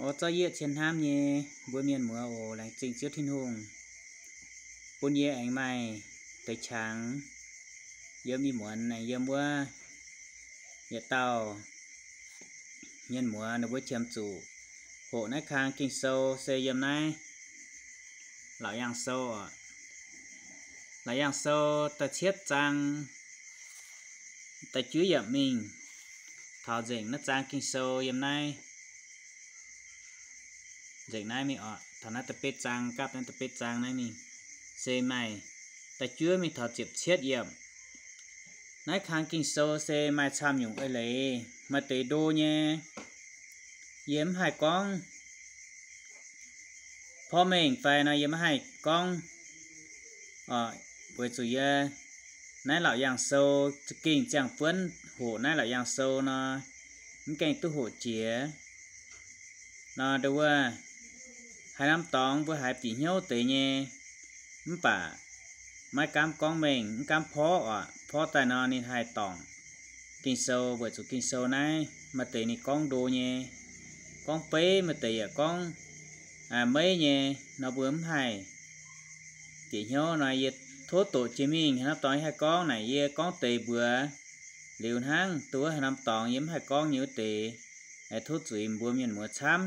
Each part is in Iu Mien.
Oix zorqv yie cien hnamv nyei mbuo mienh muoz oc, laengz zingh Ziouv Tin-Hungh bun yie aengx maaih deix qangx yiem ih muonz aengx yiem wuov yietc dauh mienh muoz ninh mbuo qiemx zuqc hoqc naaiv kang Ging-Sou se yiem naaiv Laauc Yaangh Sou oc. Laauc Yaangh Sou da'cietv zaang da'juov yiemc mingh, taux nzengc naaiv zaang Ging-Sou yiem naaiv, nzengc naaiv mingh oc, taux naaiv da'betv zaang, gapv naaiv da'betv zaang naaiv mingh, se maaih da'juov mingh taux ziepc cietv yiemc. Naaiv kang Ging-Sou se maaih camv nyungc eix leiz, maaih deix ndo nyei yie mv haih gorngv porv mengh fai nor yie mv haih gorngv oc, weic zuqc yie naaiv Laauc Yaangh Sou za'gengh ziangh buonv hoqc naaiv Laauc Yaangh Sou nor, mv gaengh duqv hoqc jiex nor, ndo wuov haaix norm dorngx mbuo haiz bieqc hnyouv deix nyei, mv baac maiv gaamv gorngv mengh, mv gaamv porv oc. Porv daaih nor ninh haih dorngc Ging-Sou, weic zuqc Ging-Sou naaiv maaih deix ninh gorngv ndo nyei, gorngv beiv, maaih deix yaac gorngv meiv nyei nor, mbuo mv haih bieqc hnyouv nor. Yie tov doqc jiex mingh haaix norm dorngx yie haih gorngv naaic, yie gorngv deix mbuox liuz hnangv. Ndo wuov haaix norm dorngx yie mv haih gorngv nyei wuov deix, tov zuiz mbuo mienh muoz camv.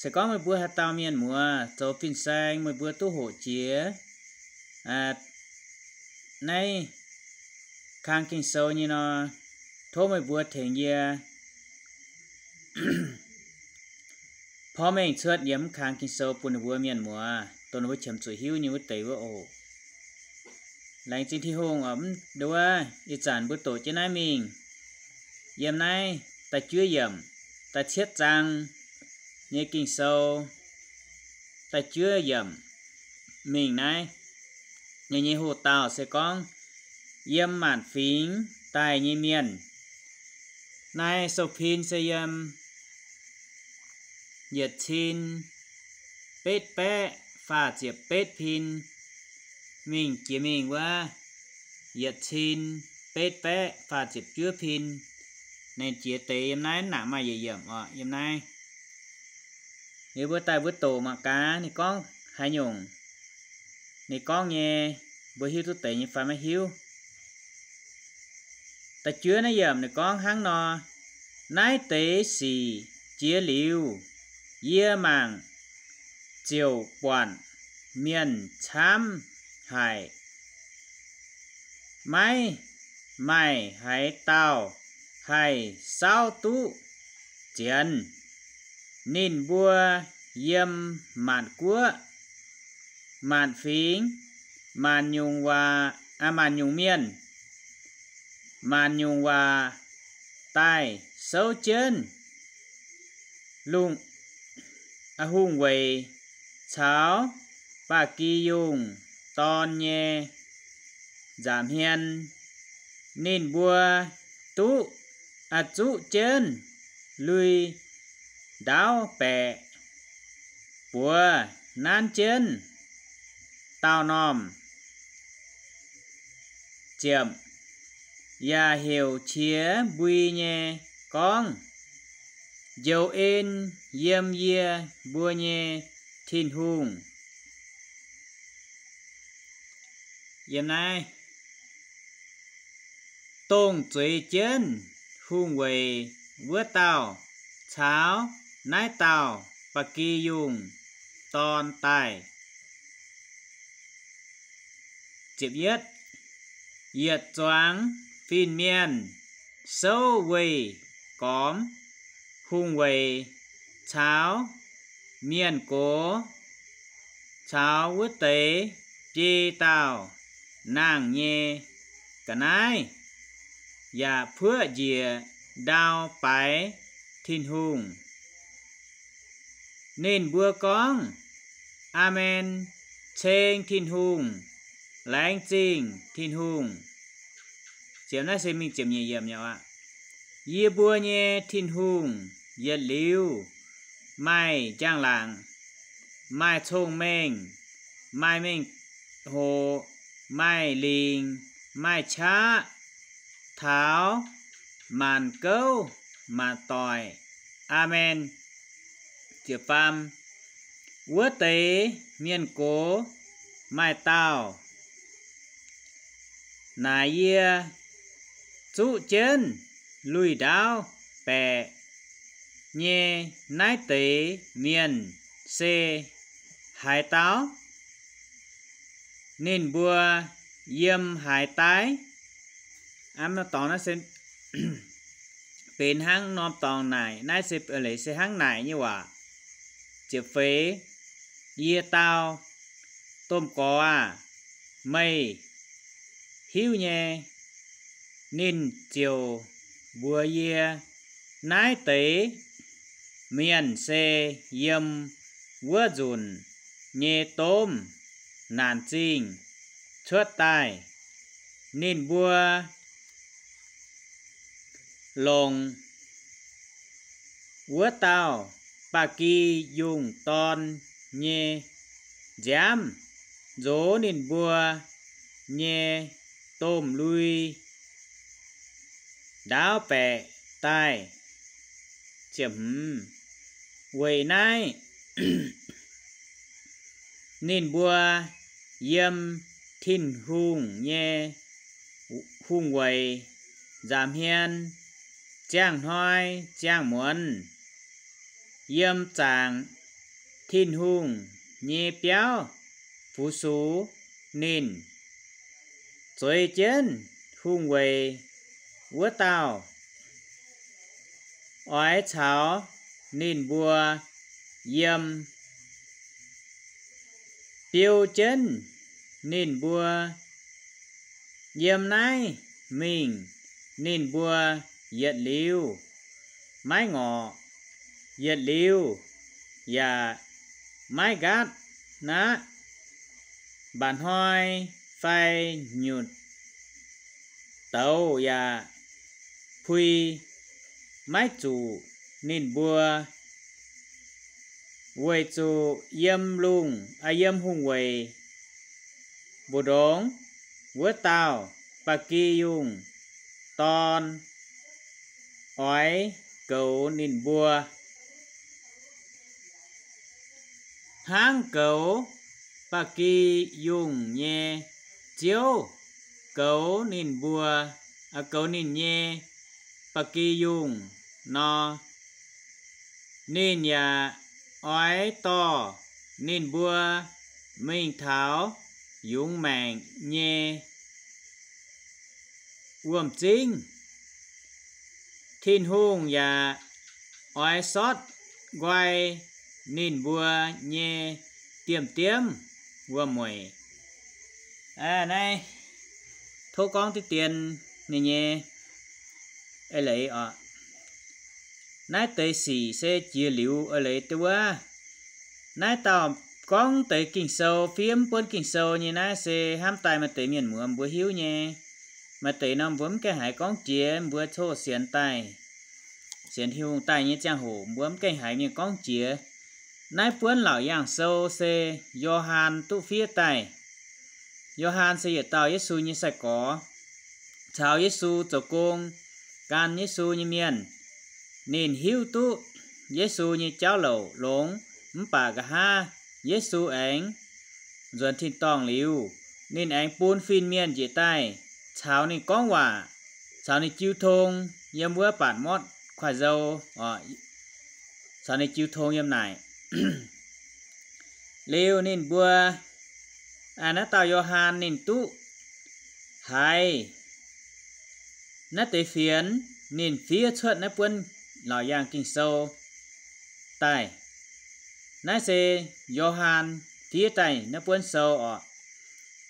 Se gorngv meih mbuo haaix dauh mienh muoz zoux fin-saeng meih mbuo duqv hoqc jiex naaiv kang Ging-Sou nyei nor, tov meih mbuo tengx yie porv mengh cuotv yiem mv kang Ging-Sou bun ninh mbuo mienh muoz, dongh ninh mbuo qiemx zuqc hiuv nyei wuov deix wuov oc. Laengz zingh Tin-Hungh oc. Ndo wuov ih zanc mbuo doqc jienv naaiv mingh, yiem naaiv da'juov yiemc, da'cietv zaang nyei Ging-Sou, da'juov yiemc mingh naaiv, ninh nyei hoh dauh se gorngv yiem maanc fingx daaih nyei mienh. Naaiv sou pin se yiem yietc cin betv baeqv faah ziepc betv pin mingh jiex mingh wuov yietc cin betv baeqv faah ziepc juov pin. Ninh jiex deix yiem naaiv, nangc maaih yietc yiemc oc, yiem naaiv. Liuz mbuo daaih mbuo doqc mangc gaax ninh gorngv haaix nyungc. Ninh gorngv nyei, mbuo hiuv duqv deix nyei fai maiv hiuv? Da'juov naaiv yiemc ninh gorngv hnangv nor, naaiv deix sic jiex liuz, yie mangc ziouc buatc mienh camv haic. Maiv maaih haaix dauh haih saauv duqv zienx. Ninh mbuo yiem maanc guoqv, maanc fingx, maanc nyungc waac, maanc nyungc mienh, maanc nyungc waac daaih souv jienv lungh, hungh weic caux ba'gi yungh dorn nyei nza'hmien. Ninh mbuo duqv zuqv jienv lui-ndauv baeqc, buoz nanv jienv daauh normh ziepc, yaac heuc qiex mbui nyei gorngv, Njoux en yiem yie mbuo nyei Tin-Hungh. Yiem naaiv, dongh zueiz jienv hungh weic wuov dauh caux naaiv dauh ba'gi yungh dorn daaih. Ziepc yietv, yietc zuangx fin-mienh souv weih gormx hungh weic caux mienh gox caux wuov deix biei dauh nangh nyei ga'naaiv, yaac puoqv njiec ndau baaix Tin-Hungh. Ninh mbuo gorngv, Aamen, ceng Tin-Hungh, laengz zingh Tin-Hungh. Ziemx naaiv se mingh ziepc nyeic yiemc nyei aqv. Yie mbuo nyei Tin-Hungh yietc liuz maaih njang-laangc, maaih cong-mengh, maaih mengh-hoc, maaih lingc, maaih qaqv, taux maanc gouv maanc doic. Aamen. Ziepc faam, wuov deix mienh gox maaih dauh naaic yie zuqv jienv lui-ndaauv baeqc nyei naaiv deix mienh se haaix dauh? Ninh mbuo yiem haaix daaih? Aa, norm dorngx naaiv se benx hnangv norm dorngx naaic, naaiv se leiz se hnangv naaic nyei waac. Ziepc feix, yie dau, Domh Gorx aah! Meih hiuv nyei. Ninh ziouc mbuox yie, naaiv deix mienh se yiem wuov nzunc nyei domh naanc zingh cuotv daaih. Ninh mbuo longc wuov dauh ba'gi yungh dorn nyei nziaamv nzox ninh mbuo nyei domh lui-ndaauv baeqc daaih. Weic naaiv ninh mbuo yiem Tin-Hungh nyei hungh weic nza'hmien ziangh hnoi ziangh muonz, yiem zaangc Tin-Hungh nyei biauv fu-sux ninh. Zueiz jienv hungh weic wuov dauh oix caux ninh mbuo yiem, biou jienv ninh mbuo yiem naaiv mingh. Ninh mbuo yietc liuz maiv ngorc, yietc liuz yaac maiv nqaatv naqv. Mba'hnoi fai nyutc douz yaac pui maiv zuqc ninh mbuo, weic zuqc yiem lungh, yiem hungh weic mbu'ndongx wuov dauh ba'gi yungh dorn oix goux ninh mbuo, hnangv goux ba'gi yungh nyei ziouv goux ninh mbuo, goux ninh nyei ba'gi yungh nor. Ninh yaac oix dorh ninh mbuo mingh taux yungz maengc nyei wuom-zingv. Tin-Hungh yaac oix sortv nqoi ninh mbuo nyei diemv-diemv wuom-mueic. Naaiv tov gorngv diqv dien ninh nyei eix leiz oc. Naaiv deix sic se jiex liuz eix leiz deix wuov. Naaiv dauh gorngv deix Ging-Sou fiev mv buonv Ging-Sou nyei naaiv se hnamv daaih maaih deix mienh muoz mbuo hiuv nyei. Maaih deix norm mbuo mv gaengh haiz gorngv jiex, mbuo coqv sienx daaih, sienx Tin-Hungh daaih nyei ziangh hoc mbuo mv gaengh haiz mienh gorngv jiex. Naaiv buonv Laauc Yaangh Sou se Yo^han duqv fiev daaih. Yo^han se yietc dauh Yesu nyei sai-gorx, caux Yesu zoux gong, gan Yesu nyei mienh. Ninh hiuv duqv Yesu nyei jauv louc longx, mv baac nqa'haav Yesu aengx nzuonx tin-dorngh liuz, ninh aengx bun fin-mienh njiec daaih caux ninh gorngv waac, caux ninh jiu tong yiem wuov Baatc Motv Kuaaiv Nzou, caux ninh jiu tong yiem naaic. Liuz ninh mbuo, naaiv dauh Yo^han ninh duqv haiz naaiv deix fienx, ninh fiev cuotv naaiv buonv Laauc Yaangh Ging-Sou daaih. Naaiv se Yo^han fiev daaih naaiv buonv sou oc.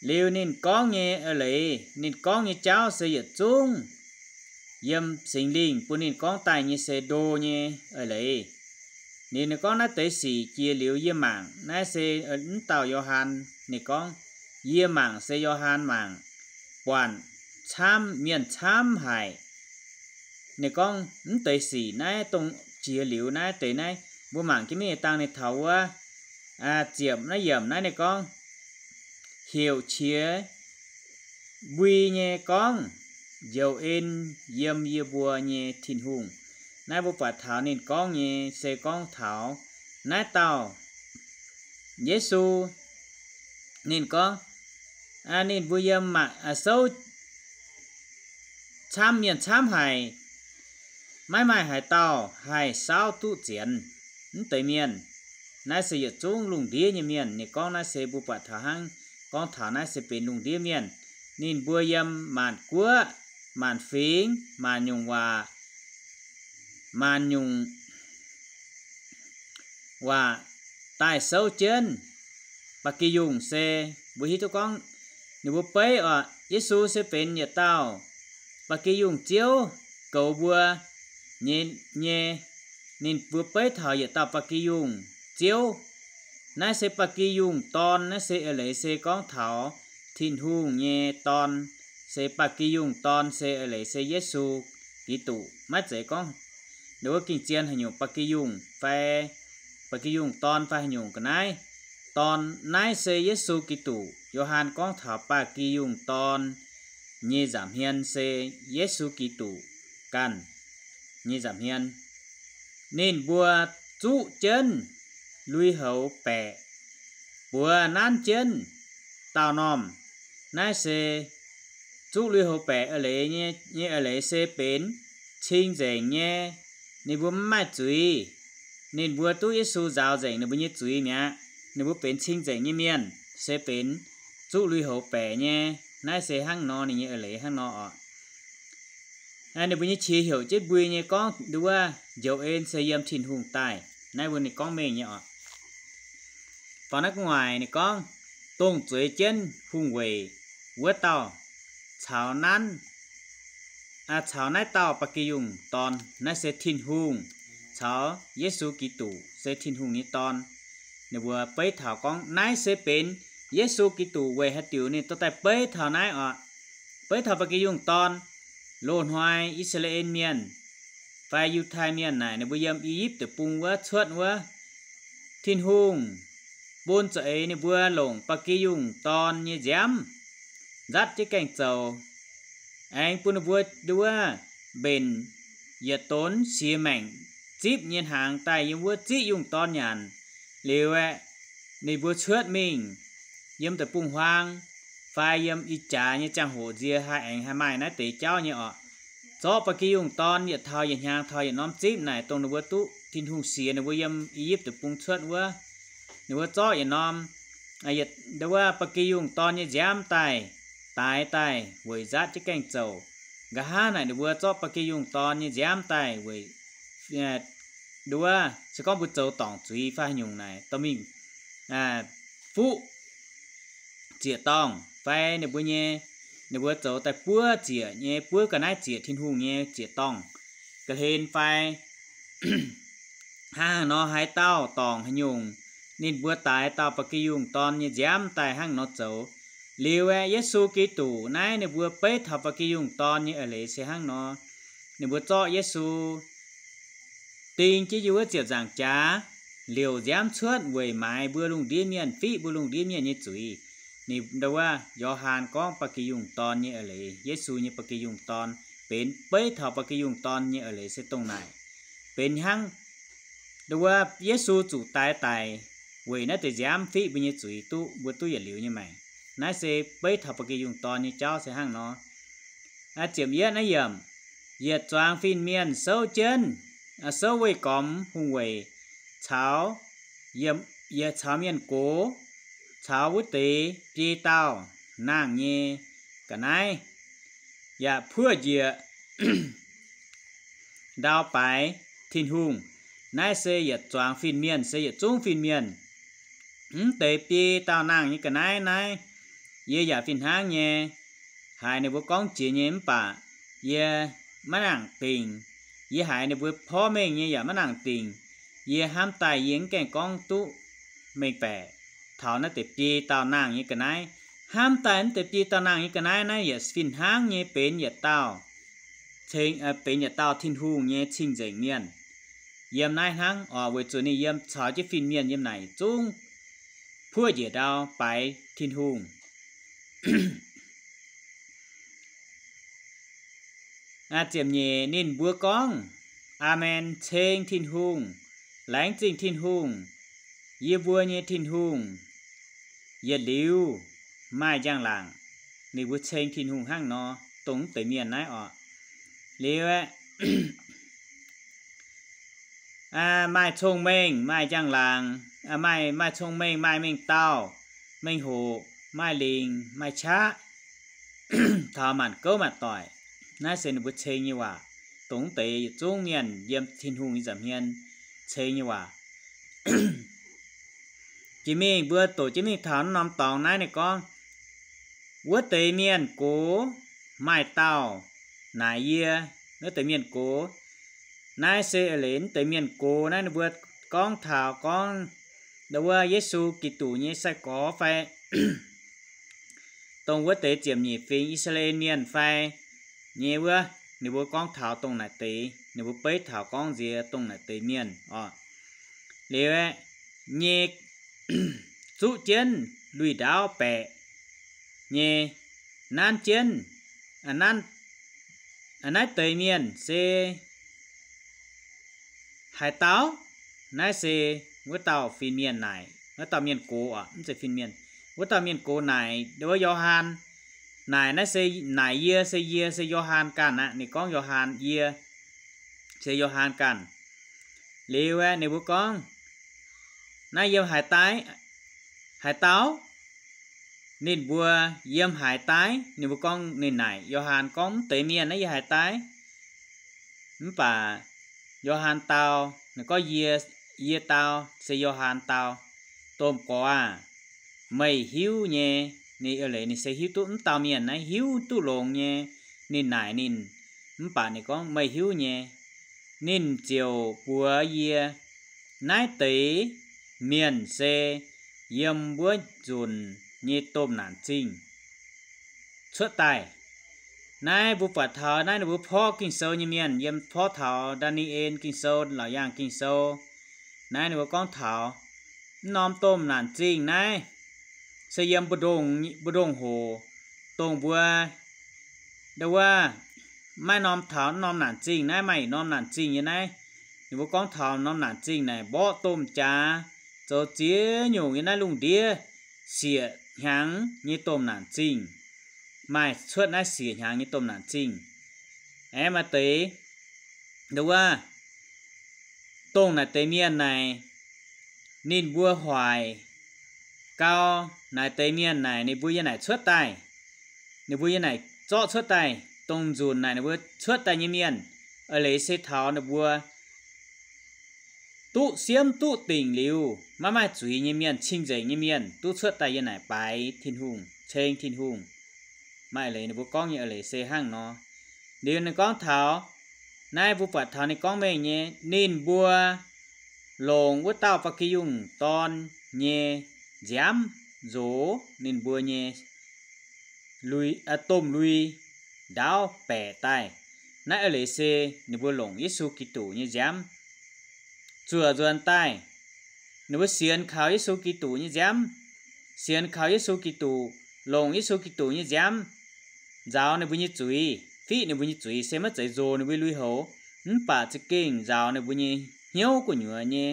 Liuz ninh gorngv nyei eix leiz, ninh gorngv nyei jauv se yietc zungv yiem Singx Lingh bun ninh gorngv daaih nyei se ndo nyei eix leiz. Ninh gorngv naaiv deix sic jiex liuz yie mangc, naaiv se mv dauh Yo^han ninh gorngv, yie mangc se Yo^han mangc, buatc camv, mienh camv haic. Ninh gorngv mv deix sic naaiv dongh jiex liuz naaiv deix naaiv, mbuo mangc jienv mingh dangh ninh taux wuov ziepc naaiv yiemc naaiv ninh gorngv, heuc qiex mbui nyei gorngv, njoux en yiem yie mbuo nyei Tin-Hungh. Naaiv mbuo buatc taux ninh gorngv nyei se gorngv taux naaiv dauh Yesu, ninh gorngv, ninh mbuo yiem maanc souv camv mienh camv haic, maiv maaih haaix dauh haih saauv duqv zienx mv deix mienh. Naaiv se yietc zungv lungh ndiev nyei mienh. Ninh gorngv naaiv se mbuo buatc taux hnangv, gorngv taux naaiv se benx lungh ndiev mienh. Ninh mbuo yiem maanc guoqv, maanc fingx, maanc nyungc waac, maanc nyungc waac daaih souv jienv ba'gi yungh se, mbuo hiuv duqv gorngv, ninh mbuo beiv oc, Yesu se benx yietc dauh ba'gi yungh Ziouv goux mbuo nyei, nyei. Ninh mbuo beiv taux yietc dauh ba'gi yungh Ziouv. Naaiv se ba'gi yungh dorn, naaiv se eix leiz se gorngv taux Tin-Hungh nyei Dorn, se ba'gi yungh dorn se eix leiz se Yesu Giduc. Maiv zeiz gorngv ninh wuov gengh zien haaix nyungc ba'gi yungh fai ba'gi yungh dorn fai haaix nyungc ga'naaiv dorn. Naaiv se Yesu Giduc. Yo^han gorngv taux ba'gi yungh dorn nyei nza'hmien se Yesu Giduc ganh nyei nza'hmien. Ninh mbuo zuqv jienv lui-houx baeqc, buoz nanv jienv daauh normh. Naaiv se zuqv lui-houx baeqc eix leiz nyei, nyei eix leiz se benx cing-nzengc nyei. Ninh mbuo maiv maaih zuiz. Ninh mbuo duqv Yesu nzaaux nzengc ninh mbuo nyei zuiz mi'aqv. Ninh mbuo benx cing-nzengc nyei mienh, se benx zuqv lui-houx baeqc nyei. Naaiv se hnangv nor ninh nyei eix leiz hnangv nor oc. Ninh mbuo nyei qiex heuc jienv mbui nyei gorngv nduov, njoux en se yiem Tin-Hungh daaih. Naaiv mbuo ninh gorngv mengh nyei oc. Faaux naaiv gu'nguaaic ninh gorngv, dongh zueiz jienv hungh weic wuov dauh caux nanv, caux naaiv dauh ba'gi yungh dorn, naaiv se Tin-Hungh, caux Yesu Giduc se Tin-Hungh nyei Dorn. Ninh mbuo beiv taux gorngv naaiv se benx Yesu Giduc weic haaix diuc ninh dorh daaih beiv taux naaiv oc. Beiv taux ba'gi yungh dorn. Loz-hnoi I^saa^laa^en Mienh fai Yiutai Mienh naaic ninh mbuo yiem I^yipv Deic-Bung wuov cuotv wuov, Tin-Hungh bun za'eix ninh mbuo longc ba'gi yungh dorn nyei nziaamv nzatv jienv gaengh zoux, aengx bun ninh mbuo nduov mbenc yietc donx siex maengc zipv nyei hnaangx daaih yiem wuov ziqv yungh dorn nyanc. Liuz aeqv, ninh mbuo cuotv mingh yiem deic-bung-huaang fai yiem ih jaax nyei ziangh hoc nziex haih aengx haih maaih naaiv deix jauv nyei oc. Zorqv ba'gi yungh dorn yietc taux yietc hnyangx taux yietc norm zipv naaic, dongh ninh mbuo duqv Tin-Hungh siex ninh mbuo yiem I^yipv Deic-Bung cuotv wuov, ninh mbuo zorqv yietc norm, yietc nduov ba'gi yungh dorn nyei nziaamv daaih, daix daaih weic nzatv jienv gaengh zoux. Nqa'haav naaic ninh mbuo zorqv ba'gi yungh dorn nyei nziaamv daaih weic nduov se gorngv mbuo zoux dorngc zuiz fai haaix nyungc naaic dorh mingh fuqv ziec-dorngh fai ninh mbuo nyei, ninh mbuo zoux daaih buov ziec nyei, buov ga'naaiv ziec Tin-Hungh nyei ziec-dorngh ga'hlen fai hnangv nor haaix dauh dorngc haaix nyungc, ninh mbuo daix dauh ba'gi yungh dorn nyei nziaamv daaih hnangv nor zoux. Liuz aeqv, Yesu Giduc naaiv ninh mbuo beiv taux ba'gi yungh dorn nyei eix leiz se hnangv nor. Ninh mbuo zorqv Yesu ding jienv yiem wuov ziepc nzaangc jaax, liouc nziaamv cuotv weic maaiz mbuo lungh ndiev mienh, fiqv mbuo lungh ndiev mienh nyei zuiz. Ninh nduov Yo^han gorngv ba'gi yungh dorn nyei eix leiz, Yesu nyei ba'gi yungh dorn, benx beiv taux ba'gi yungh dorn nyei eix leiz se dongh naaic. Benx hnangv nduov Yesu zuqc daix daic weic naaiv deix nziaamv fiqv mbuo nyei zuiz duqv, mbuo duqv yietc liuz nyei maengc. Naaiv se beiv taux ba'gi yungh dorn nyei jauv se hnangv nor. Ziepc yietv naaiv yiemc, yietc zuangx fin-mienh souv jienv, souv weih gormx hungh weic caux, yiem, yiem caux mienh gox, caux wuov deix biei dauh nangh nyei ga'naaiv, yaac puoqv njiec ndau baaix Tin-Hungh. Naaiv se yietc zuangx fin-mienh, se yietc zungv fin-mienh. Mv deix biei dauh nangh nyei ga'naaiv naaiv, yie yaac fih hnangv nyei haiz ninh mbuo gorngv jiex nyei, mv baac yie maiv nangc dingc. Yie haiz ninh mbuo porv mengh nyei yaac maiv nangc dingc. Yie hnamv daaih yie mv gaengh gorngv duqv mengh baeqc taux naaiv deix biei dauh nangh nyei ga'naaiv. Hnamv daaih naaiv deix biei dauh nangh nyei ga'naaiv naaiv yaac fih hnangv nyei benx yietc dauh, benx yietc dauh Tin-Hungh nyei cing-nzengc mienh. Yiem naaiv hnangv oc, weic zuqc ninh yiem caux jienv fin-mienh yiem naaic zungv puoqv njiec ndau baaix Tin-Hungh. Ziepc nyeic, ninh mbuo gorngv, Aamen, ceng Tin-Hungh. Laengz zingh Tin-Hungh, yie mbuo nyei Tin-Hungh, yietc liuz maaih njang-laangc, ninh mbuo ceng Tin-Hungh hnangv nor, dongh wuov deix mienh naaiv oc. Liuz aeqv, maaih cong-mengh, maaih njang-laangc, maaih, maaih cong-mengh, maaih mengh dauh, mengh hoc, maaih lingc, maaih qaqv, taux maanc gouv maanc doic. Naaiv se ninh mbuo ceng nyei waac, dongh wuov deix yietc zungv mienh yiem Tin-Hungh nyei nza'hmien ceng nyei waac. Jiex mingh mbuo doqc jienv mingh taux norm dorngx naaiv ninh gorngv, wuov deix mienh gox maaih dauh naaic yie, wuov deix mienh gox. Naaiv se eix leiz wuov deix mienh gox naaiv ninh mbuo gorngv taux gorngv wuov Yesu Giduc nyei sai-gorx fai dongh wuov deix ziepc nyeic fingx I^saa^laa^en Mienh fai nyei wuov, ninh mbuo gorngv taux dongh naaic deix, ninh mbuo beiv taux gorngv nziex dongh naaic deix mienh oc. Liuz aeqv, nyei zuqv jienv lui-ndaauv baeqc nyei, nanv jienv, nanv, naaiv deix mienh se haaix dauh? Naaiv se wuov dauh fin-mienh naaic, wuov dauh mienh gox oc, mv zeiz fin-mienh. Wuov dauh mienh gox naaic, wuov Yo^han naaic, naaiv se naaic yie, se yie, se Yo^han ganh aqv. Ninh gorngv Yo^han, yie, se Yo^han ganh. Liuz aeqv, ninh mbuo gorngv, naaiv yiem haaix daaih? Haaix dauh? Ninh mbuo, yiem haaix daaih? Ninh mbuo gorngv, ninh naaic Yo^han gorngv, mv deix mienh naaiv yiem haaix daaih? Mv baac Yo^han dau, ninh gorngv, yie, yie dau, se Yo^han dau, Domh Gorx aah! Meih hiuv nyei. Ninh eix leiz ninh se hiuv duqv mv dauh mienh naaiv hiuv duqv longx nyei. Ninh naaic ninh, mv baac ninh gorngv, meih hiuv nyei. Ninh ziouc mbuox yie, naaiv deix mienh se yiem wuov nzunc nyei domh naanc zingh cuotv daaih. Naaiv mbuo buatc taux naaiv ninh mbuo porv Ging-Sou nyei mienh, yiem porv taux Ndaa^ni^en Ging-Sou, Laauc Yaangh Ging-Sou, naaiv ninh mbuo gorngv taux mv norm domh naanc zingh naaiv se yiem mbu'ndongx, mbu'ndongx hoc, dongh mbuo ndo wuov, maiv norm taux mv norm naanc zingh naaiv, maaih norm naanc zingh nyei naaiv. Ninh mbuo gorngv taux norm naanc zingh naaic, mborqv domh jaax, zoux ziex nyungc nyei naaiv lungh ndiev, siec hnyangx nyei domh naanc zingh, maaih cuotv naaiv siec hnyangx nyei domh naanc zingh. Aeqv, maaih deix ndo wuov, dongh naaic deix mienh naaic, ninh mbuo hoic gau, naaic deix mienh naaic ninh mbuo yiem naaic cuotv daaih, ninh mbuo yiem naaic zorqv cuotv daaih, dongh nzunc naaic ninh mbuo cuotv daaih nyei mienh, eix leiz se taux ninh mbuo duqv siemv duqv dingc liuz, maiv maaih zuiz nyei mienh, cing-nzengc nyei mienh, duqv cuotv daaih yiem naaic baaix Tin-Hungh, ceng Tin-Hungh. Maaih eix leiz ninh mbuo gorngv nyei eix leiz se hnangv nor. Liuz ninh gorngv taux, naaiv mbuo buatc taux ninh gorngv mengh nyei, ninh mbuo longc wuov dauh ba'gi yungh dorn nyei nziaamv nzox ninh mbuo nyei lui, domh lui ndaauv baeqc daaih. Naaiv eix leiz se ninh mbuo longc Yesu Giduc nyei nziaamv zuoqc nzuonx daaih. Ninh mbuo sienx kaux Yesu Giduc nyei nziaamv, sienx kaux Yesu Giduc, longc Yesu Giduc nyei nziaamv nzaaux ninh mbuo nyei zuiz, fiqv ninh mbuo nyei zuiz, se maiv zeiz nzox ninh mbuo lui-houx, mv baac za'gengh nzaaux ninh mbuo nyei hnyouv gu'nyuoz nyei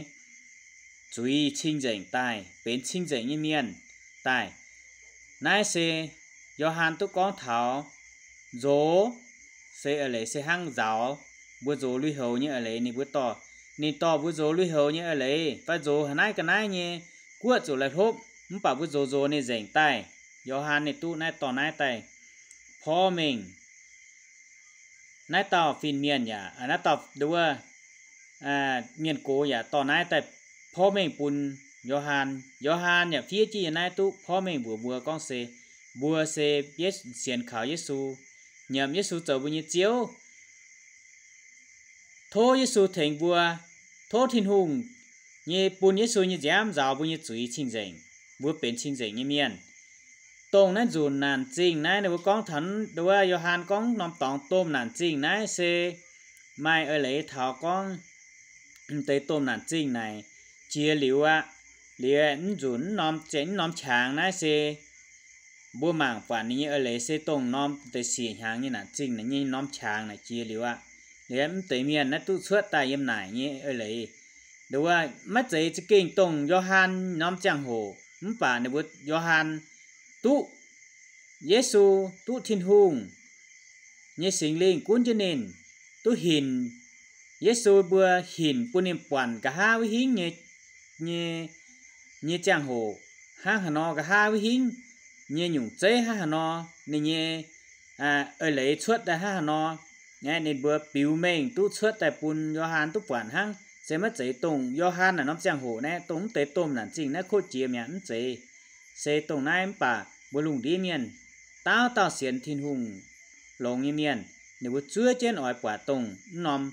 zuiz cing-nzengc daaih, benx cing-nzengc nyei mienh daaih. Naaiv se Yo^han duqv gorngv taux nzox se eix leiz se hnangv nzaaux, mbuo nzox lui-houx nyei eix leiz ninh mbuo dorh, ninh dorh mbuo nzox lui-houx nyei eix leiz fai nzox haaix naaiv ga'naaiv nyei guoqv zuqc laih hlopv, mv baac mbuo nzox nzox ninh nzengc daaih. Yo^han ninh duqv naaiv dorh naaiv daaih porv mengh naaiv dauh fin-mienh yaac, naaiv dauh ndo wuov, mienh gox yaac dorh naaiv daaih porv mengh bun Yo^han. Yo^han yaac fiev jienv yiem naaiv duqv porv mengh mbuox mbuo gorngv se, mbuo se Ye, sienx kaux Yesu, nyiemc Yesu zoux mbuo nyei Ziouv. Tov Yesu tengx mbuo, tov Tin-Hungh nyei bun Yesu nyei nziaamv nzaaux mbuo nyei zuiz cing-nzengc, mbuo benx cing-nzengc nyei mienh. Dongh naaiv nzunc naanc zingh naaiv ninh mbuo gorngv taux, ndo wuov Yo^han gorngv norm dorngx domh naanc zingh naaiv se maaih eix leiz taux gorngv deix domh naanc zingh naaic jiex liuz aqv. Liuz mv nzunc mv norm, mv norm qangx naaiv se mbuo mangc buatc ninh nyei eix leiz se dongh norm deix siec hnyangx nyei naanc zingh naaic nyei norm qangx naaic jiex liuz aqv. Liuz mv deix mienh naaiv duqv cuotv daaih yiem naaic nyei eix leiz. Nduov, maiv zeiz za'gengh dongh Yo^han norm ziangh hoc, mv baac ninh mbuo Yo^han duqv Yesu, duqv Tin-Hungh nyei Singx Lingh gunv jienv ninh, duqv hinc Yesu mbuo, hinc bun ninh buatc nqa'haav wuov hingv nyei, nyei, nyei ziangh hoc hnangv haaix nor, nqa'haav wuov hingv nyei nyungc zeiv hnangv haaix nor, ninh nyei eix leiz cuotv daaih hnangv haaix nor. Ninh mbuo biux mengh duqv cuotv daaih bun Yo^han duqv buatc hnangv. Se maiv zeiz dongh Yo^han naaic norm ziangh hoc naaiv, dongh mv deix domh naanc zingh naaiv kov jiex mi'aqv, mv zeiz. Se dongh naaiv mv baac mbuo lungh ndiev mienh dauh dauh sienx Tin-Hungh longx nyei mienh, ninh mbuo zuov jienv oix buatc dongh mv norm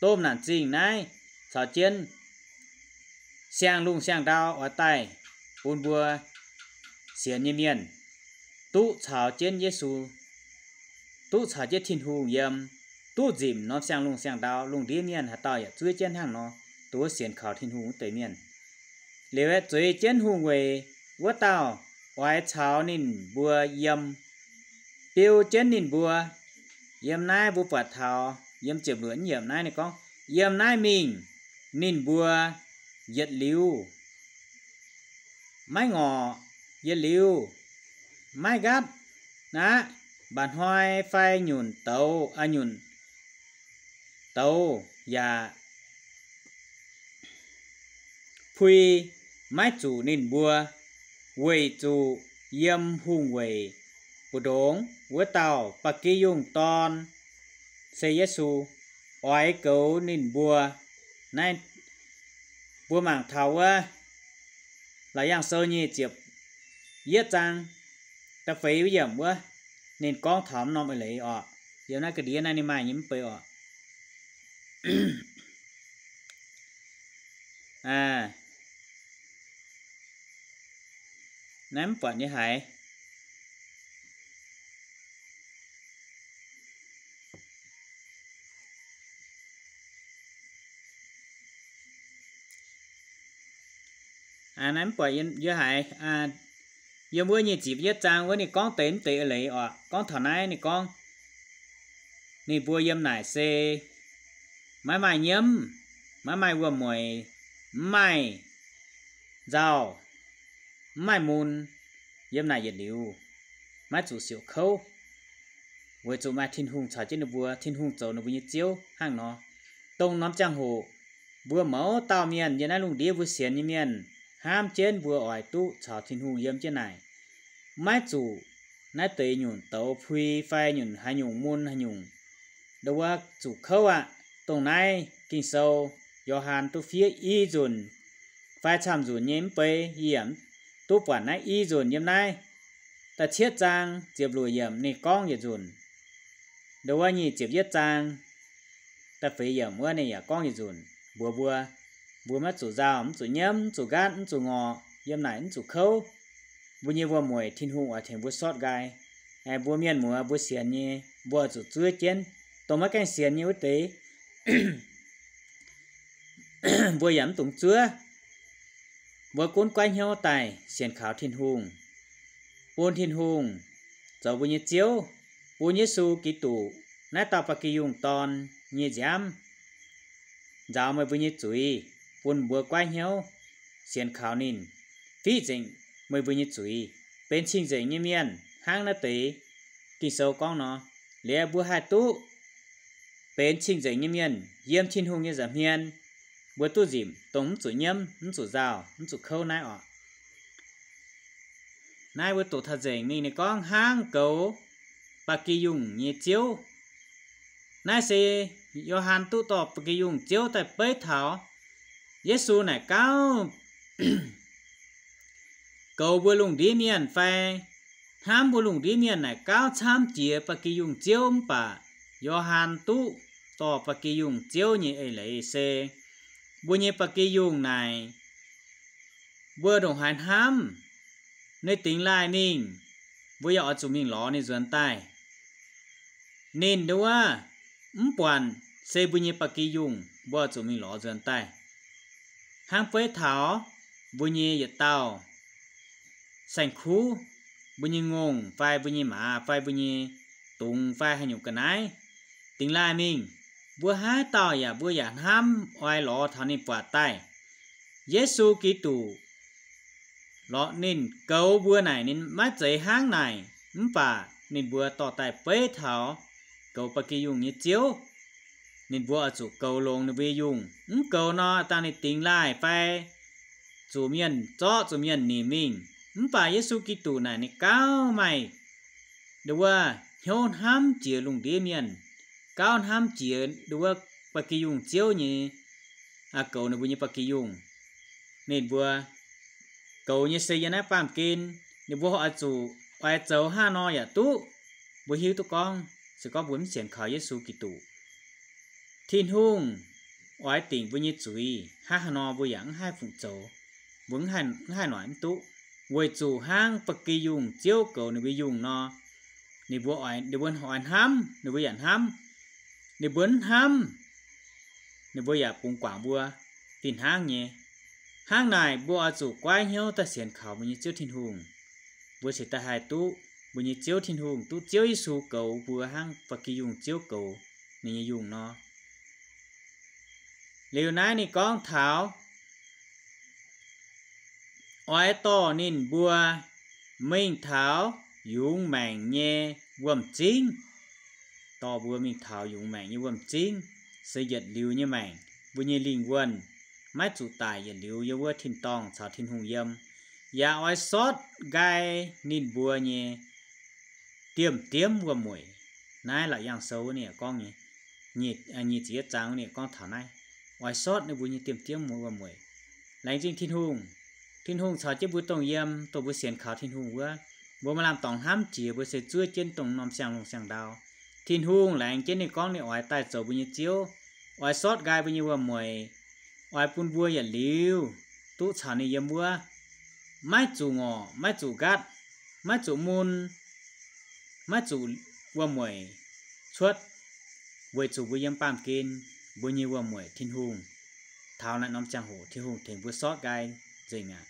domh naanc zingh naaiv caux jienv siang-lungh siang-ndau oix daaih bun mbuo sienx nyei mienh duqv caux jienv Yesu, duqv caux jienv Tin-Hungh yiem, duqv nzipc norm siang-lungh siang-ndau. Lungh ndiev mienh haaix dauh yaac zuov jienv hnangv nor, dongh wuov sienx kaux Tin-Hungh wuov deix mienh. Liuz aeqv, zueiz jienv hungh weic wuov dauh oix caux ninh mbuo yiem, beu jienv ninh mbuo. Yiem naaiv mbuo buatc taux yiem ziepc luoqc yiemc naaiv ninh gorngv, yiem naaiv mingh ninh mbuo yietc liuz maiv ngorc, yietc liuz maiv nqaatv aqv. Mba'hnoi fai nyunc douz, nyunc douz yaac pui maiv zuqc ninh mbuo, weic zuqc yiem hungh weic mbu'ndongx wuov dauh ba'gi yungh dorn, se Yesu, oix goux ninh mbuo. Naaiv mbuo mangc taux wuov Laauc Yaangh Sou nyic ziepc yietv zaang da'feix yiemc wuov, ninh gorngv taux mv norm eix leiz oc. Yiem naaiv ga'ndiev naaiv ninh maaih nyei mv bei oc. Naaiv mv buatc nyei haiz. Naaiv mv buatc yie haiz, yiem wuov nyic ziepc yietv zaang wuov ninh gorngv deix mv deix eix leiz oc. Gorngv taux naaiv ninh gorngv, ninh mbuo yiem naaic se maiv maaih nyiemv, maiv maaih wuom-mueic, mv maaih nzauh, mv maaih mun, yiem naaic yietc liuz maiv zuqc siouc kouv, weic zuqc maaih Tin-Hungh caux jienv ninh mbuo, Tin-Hungh zoux ninh mbuo nyei Ziouv hnangv nor. Dongh norm ziangh hoc mbuo mouz dauh mienh yiem naaiv lungh ndiev mbuo sienx nyei mienh hnamv jienv mbuo oix duqv caux Tin-Hungh yiem jienv naaic. Maiv zuqc naaiv deix nyunc douz pui fai nyunc haaix nyungc mun haaix nyungc, nduov, zuqc kouv aqv. Dongh naaiv Ging-Sou, Yo^han duqv fiev i nzunc fai camv nzunc nyei mv bei, yie yaac duqv buatc naaiv i nzunc yiem naaiv da'cietv zaang ziepc luoqc yiemc ninh gorngv yietc nzunc. Nduov, wuov nyic ziepc yietv zaang da'feix yiemc wuov ninh yaac gorngv yietc nzunc mbuox mbuo, mbuo maiv zuqc nzauh, mv zuqc nyiemv, mv zuqc nqaatv, mv zuqc ngorc, yiem naaic mv zuqc kouv. Mbuo nyei wuom-mueic Tin-Hungh oix tengx mbuo sortv nqaai. Mbuo mienh muoz mbuo sienx nyei, mbuo oix zuqc zuov jienv. Dongh maiv gaengh sienx nyei wuov deix, mbuo yaac mv dungx zuov. Mbuo gunv goiv hnyouv daaih sienx kaux Tin-Hungh, bun Tin-Hungh zoux mbuo nyei Ziouv, bun Yesu Giduc, naaiv dauh ba'gi yungh dorn nyei nziaamv, nzaaux meih mbuo nyei zuiz, bun mbuo goiv hnyouv sienx kaux ninh, fiqv nzengc meih mbuo nyei zuiz, benx cing-nzengc nyei mienh hnangv naaiv deix Ging-Sou gorngv nor. Liuz mbuo haih duqv benx cing-nzengc nyei mienh yiem Tin-Hungh nyei nza'hmien, mbuo duqv nzipc dongh mv zuqc nyiemv, mv zuqc nzauh, mv zuqc kouv naaiv oc. Naaiv mbuo doqc taux nzengc mingh ninh gorngv hnangv goux ba'gi yungh nyei ziouv. Naaiv se Yo^han duqv dorh ba'gi yungh ziouv daaih beiv taux Yesu naaic gauh goux mbuo lungh ndiev mienh fai hnamv mbuo lungh ndiev mienh naaic gauh camv jiex ba'gi yungh ziouv. Mv baac Yo^han duqv dorh ba'gi yungh ziouv nyei eix leiz se mbuo nyei ba'gi yungh naaic, mbuo ndongc haaix hnamv, ninh dingx laaih mingh, mbuo yaac oix zuqc mingh lorz ninh nzuonx daaih. Ninh nduov mv buatc se mbuo nyei ba'gi yungh, mbuo oix zuqc mingh lorz nzuonx daaih. Hnangv beiv taux mbuo nyei yietc dauh saeng-kuv, mbuo nyei ngongh fai mbuo nyei maaz fai mbuo nyei dungz fai haaix nyungc ga'naaiv dingx laaih mingh, mbuo haaix dauh yaac mbuo yaac hnamv oix lorz taux ninh buatc daaih. Yesu Giduc lorz ninh goux mbuo naaic ninh maiv zeiz hnangv naaic, mv baac ninh mbuo dorh daaih beiv taux goux ba'gi yungh nyei ziouv. Ninh mbuo oix zuqc goux longx ninh mbuo nyei yungh. Mv goux nor, dangh ninh dingx laaih fai zuqc mienh zorqv, zuqc mienh nimc mingh. Mv baac Yesu Giduc naaic ninh gauh maaih nduov wuov hnyouv hnamv jiex lungh ndiev mienh, gauh hnamv jiex nduov wuov ba'gi yungh ziouv nyei, goux ninh mbuo nyei ba'gi yungh. Ninh mbuo goux nyei se yiem naaiv baamh gen. Ninh mbuo oix zuqc oix zoux hnangv nor yaac duqv. Mbuo hiuv duqv gorngv se gorngv mbuo mv sienx kaux Yesu Giduc, Tin-Hungh oix dingc mbuo nyei zuiz hnangv haaix nor mbuo yaac mv haih fungc zoux, mbuo mv haih noic mv duqv, weic zuqc hnangv ba'gi yungh ziouv goux ninh mbuo yungh nor, ninh mbuo oix, ninh mbuo oix hnamv ninh mbuo yaac hnamv, ninh mbuo mv hnamv ninh mbuo yaac bungx guangc mbuo. Fih hnangv nyei, hnangv naaic mbuo oix zuqc goiv hnyouv daaih sienx kaux mbuo nyei Ziouv Tin-Hungh, mbuo cingx daaih haih duqv mbuo nyei Ziouv Tin-Hungh, duqv Ziouv Yesu goux mbuo hnangv ba'gi yungh ziouv goux ninh nyei yungh nor. Liuz naaiv ninh gorngv taux oix dorh ninh mbuo mingh taux yungz maengc nyei wuom-zingv. Dorh mbuo mingh taux yungz maengc nyei wuom-zingv, se yietc liuz nyei maengc, mbuo nyei lingh wuonh maiv zuqc daic yietc liuz yiem wuov tin-dorngh caux Tin-Hungh yiem, yaac oix sortv nqaai ninh mbuo nyei diemv-diemv wuom-mueic. Naaiv Laauc Yaangh Sou wuov ninh gorngv nyei, nyic ziepc yietv zaang wuov ninh gorngv taux naaiv, oix sortv ninh mbuo nyei diemv-diemv wuom-mueic. Laengz zingh Tin-Hungh. Tin-Hungh caux jienv mbuo dongh yiem, dongh mbuo sienx kaux Tin-Hungh wuov, mbuo maaih lamh dorngx hnamv jiex mbuo se zuov jienv dongh norm siang-lungh siang-ndau. Tin-Hungh laengz jienv ninh gorngv ninh oix daaih zoux mbuo nyei Ziouv, oix sortv nqaai mbuo nyei wuom-mueic, oix bun mbuo yietc liuz duqv caux ninh yiem wuov, maiv zuqc ngorc, maiv zuqc nqatv, maiv zuqc mun, maiv zuqc wuom-mueic cuotv, weic zuqc mbuo yiem baamh gen mbuo nyei wuom-mueic Tin-Hungh, taux naaiv norm ziangh hoc Tin-Hungh tengx mbuo sortv nqaai nzengc aqv.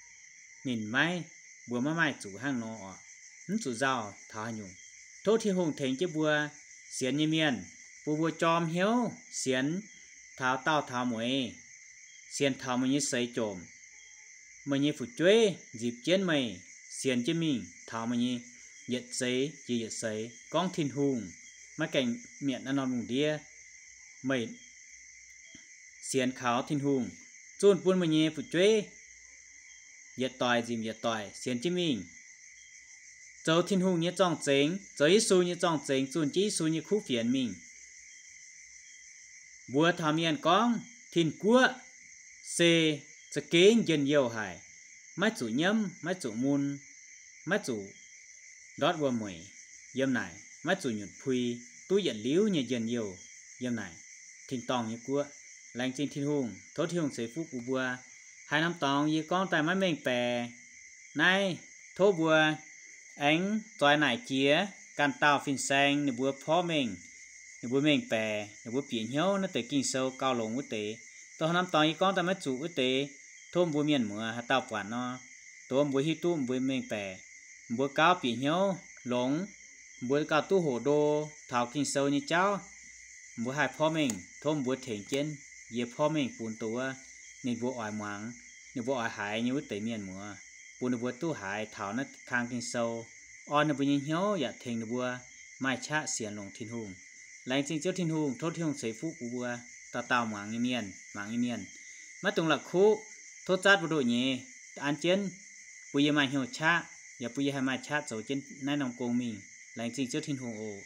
Ninh maiv, mbuo maiv maaih zuqc hnangv nor oc, mv zuqc nzauh taux haaix nyungc. Tov Tin-Hungh tengx jienv mbuo sienx nyei mienh, bun mbuo jorm hnyouv sienx taux daauh taux mueiz, sienx taux meih nyei seix jomc, meih nyei fu'jueiv nzipc jienv meih, sienx jienv mingh taux meih nyei yietc seix jiex yietc seix gorngv Tin-Hungh, maiv gaengh mietc naaiv norm lungh ndiev. Meih sienx kaux Tin-Hungh, zunh bun meih nyei fu'jueiv yietc doic nzipc yietc doic sienx jienv mingh, zoux Tin-Hungh nyei zorng-zengx, zoux Yesu nyei zorng-zengx, zunh jienv Yesu nyei kuv fienx mingh. Mbuox taux mienh gorngv Tin-Guoqv se za'gengh njien-youh haic, maiv zuqc nyiemv, maiv zuqc mun, maiv zuqc ndortv wuom-mueic yiem naaic, maiv zuqc nyutc pui, duqv yietc liuz nyei njien-youh yiem naaic tin-dorngh nyei guoqv. Laengz zingh Tin-Hungh, tov Tin-Hungh ceix fuqv bun mbuo. Haaix norm dorngx yie gorngv daaih maiv mengh baeqc, naaiv tov mbuo aengx zoi naaic jiex ganh dauh fin-saeng ninh mbuo porv mengh, ninh mbuo mengh baeqc, ninh mbuo bieqc hnyouv naaiv deix Ging-Sou gauh longx wuov deix. Dongh haaix norm dorngx yie gorngv daaih maiv zuqc wuov deix, tov mbuo mienh muoz haaix dauh buatc nor, dongh mbuo hiuv duqv mbuo mengh baeqc, mbuo gauh bieqc hnyouv longx, mbuo gauh duqv hoqc ndo taux Ging-Sou nyei jauv, mbuo haih porv mengh, tov mbuo tengx jienv yie porv mengh bun dongh wuov ninh mbuo oix muangx, ninh mbuo oix haiz nyei wuov deix mienh muoz, bun ninh mbuo duqv haiz taux naaiv kang Ging-Sou, orn ninh mbuo nyei hnyouv yaac tengx ninh mbuo maaih qaqv sienx longx Tin-Hungh. Laengz zingh Ziouv Tin-Hungh, tov Tin-Hungh ceix fuqv bun mbuo dauh dauh muangx nyei mienh, mangc nyei mienh. Maiv dungx la'kuqv, tov zatv mbuo ndoqv nyei, an jienv bun yie maaih hnyouv qaqv, yaac bun yie haih maaih qaqv zoux jienv naaiv norm gong mingh. Laengz zingh Ziouv Tin-Hungh oc.